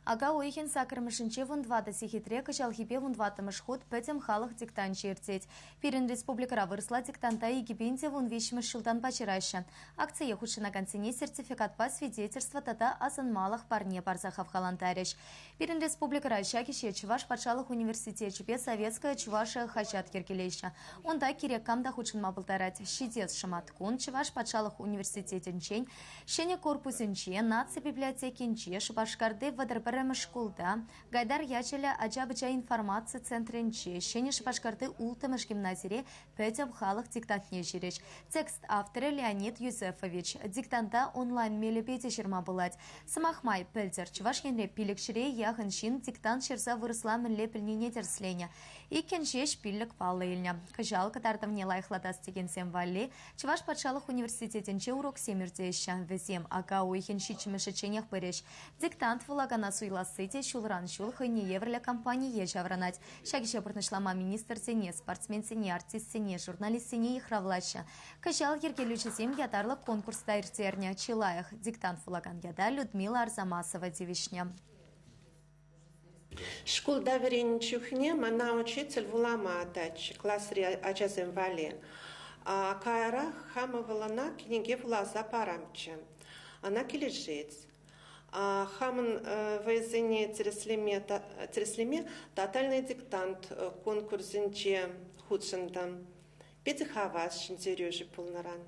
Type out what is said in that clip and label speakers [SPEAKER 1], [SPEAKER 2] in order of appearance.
[SPEAKER 1] Ака уйӑхӗн саккӑрмӗшӗнче 14 сехетре кӑҫалхипе 14-мӗш хут пӗтӗм халӑх диктанчӗ иртет. Пирӗн республикӑра вырӑсла диктанта 2013-мӗш ҫултанпа ҫыраҫҫӗ. Акцие хутшӑнакансене сертификатпа свидетельство тата асӑнмалӑх парне парса хавхалантарӗҫ. Пирӗн республикӑра ҫак ӗҫе Чӑваш патшалӑх университечӗпе «Советская Чувашия» хаҫат йӗркелеҫҫӗ. Унта кирек кам та хутшӑнма пултарать. Ҫитес шӑматкун Чӑваш патшалӑх университетӗнчен Ҫӗнӗ корпусӗнче, наци библиотекинче, Шупашкарти 31-мӗш шкулта, Гайдар ячӗллӗ ача-пӑча информаци центрӗнче, Ҫӗнӗ Шупашкарти улттӑмӗш гимназире пӗтӗм халӑх диктантне ҫырӗҫ. Текст авторӗ Леонид Юзефович. Диктанта онлайн мелӗпе те ҫырма пулать. Сӑмах май, пӗлтӗр Чӑваш Енре пилӗкҫӗре яхӑн ҫын диктант ҫырса вырӑсла мӗнле пӗлнине тӗрӗсленӗ. Иккӗн ҫеҫ пиллӗк паллӑ илнӗ. Кӑҫал кӑтартӑвне лайӑхлатас текенсем валли Чӑваш патшалӑх университетӗнче уроксем иртеҫҫӗ. Вӗсем ака уйӑхӗн ҫиччӗмӗшӗчченех пырӗҫ. Диктант вулакана суйласси те ҫулран-ҫул хӑйне евӗрлӗ кампание ҫаврӑнать. Ҫак ӗҫе пурнӑҫлама министрсене, спортсменсене, артистсене, журналистсене йыхравлаҫҫӗ. Кӑҫал йӗркелӳҫӗсем ятарлӑ конкурс та ирттернӗ. Чи лайӑх диктант вулакан ята Людмила Арзамасова тивӗҫнӗ.
[SPEAKER 2] Шкулта вӗреннӗ чухне мана учитель вулама тӑчӗ класри ачасем валли. Каярах хам ывӑлӑна кӗнеке вуласа парамччӗ. Ӑна килӗшет. Хамӑн вӑйсене тӗрӗслеме «Тотальный диктант» конкурсӗнче хутшӑнтӑм. Питӗ хавас ҫӗнтерӳҫӗ пулнӑран.